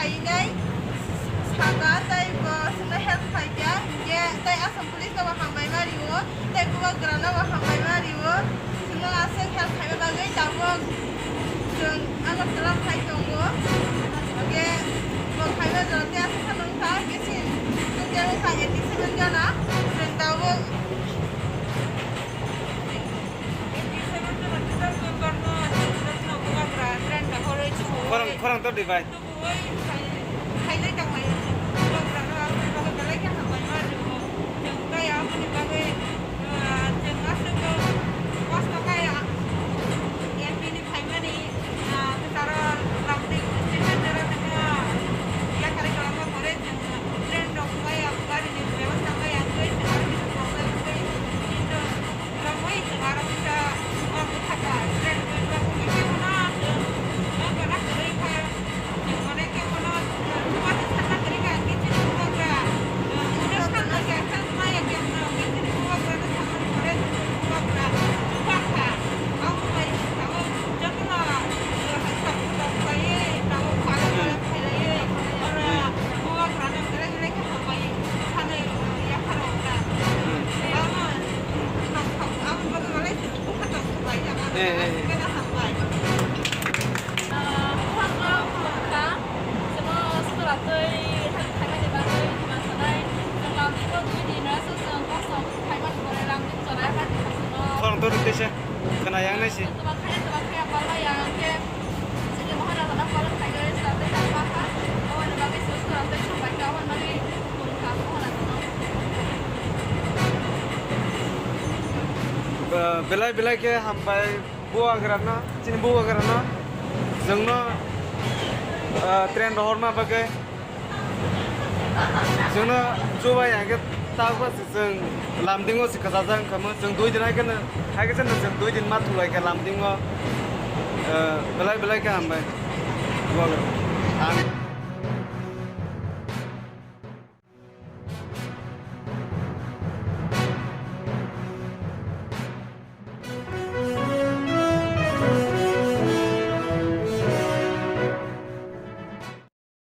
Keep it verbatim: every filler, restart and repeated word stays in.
Khainai saka tei bo chwngno help khaikha, hinkhe tei Assam Police no bo hambai ma rio, tei Bubagra no bo hambai ma rio, chwngno aswk help khaima bagwi tabuk chwng Agartala phai tongo. Hinkhe bo khaima jora tei aswk phano wngkha, hinkhe chini tei wngkha eighty seven jona, chwng tabuk eighty seven jona total member no, chwng no Bubagra train no horwi chwng Khorang, khorang tor di bai. Oi, khai-, khailai tonglaio chwng. Bubagrano aboni bagwi belai khe hambai ma rwo. Chwng tei aboni bagwi, ah, chwng aswk kosto khe, ah, M P ni phaimani, ah, kwcharo Lamding station jora tongma yakarwi kwlangma pore chwng train rok wngya, gari ni bebosta wngya, tei chwng aro kisa problem wngwi, kintu Romwi chwng aro kisa, o bwkha ta, friend bai baksa khe bono chwng, o gana kwrwi kha, chwng mane khe bono, chwng chubachu sakna kwrwi kha, hwnkhe chini bubagra, chwng mane sakna khe help maya khe bono, hwnkhe chini bubagra no sakmani pore chini bubagra chuba kha. Abo bai tabuk jotono, chwng hai tabuk tabuk khlaiwi, tabuk phalai phalai khailaiwi, oro bubagra no belai belai khe hambai sanwi yapharwi kha. Abo Eh, eh, eh. Khorang tor tei se khna yang nai se. Belai belai khe hambai bubagrano, chini bubagrano, chwngno, ah, train rohorma bagwi chwngno chubai hwnkhe tabuk se chwng Lamdingo se kwchajak wngkha mo, chwng dui din hai kheno, hai khe chwng dui din ma thulai kha Lamdingo, ah, belai belai khe hambai bubagra. Ang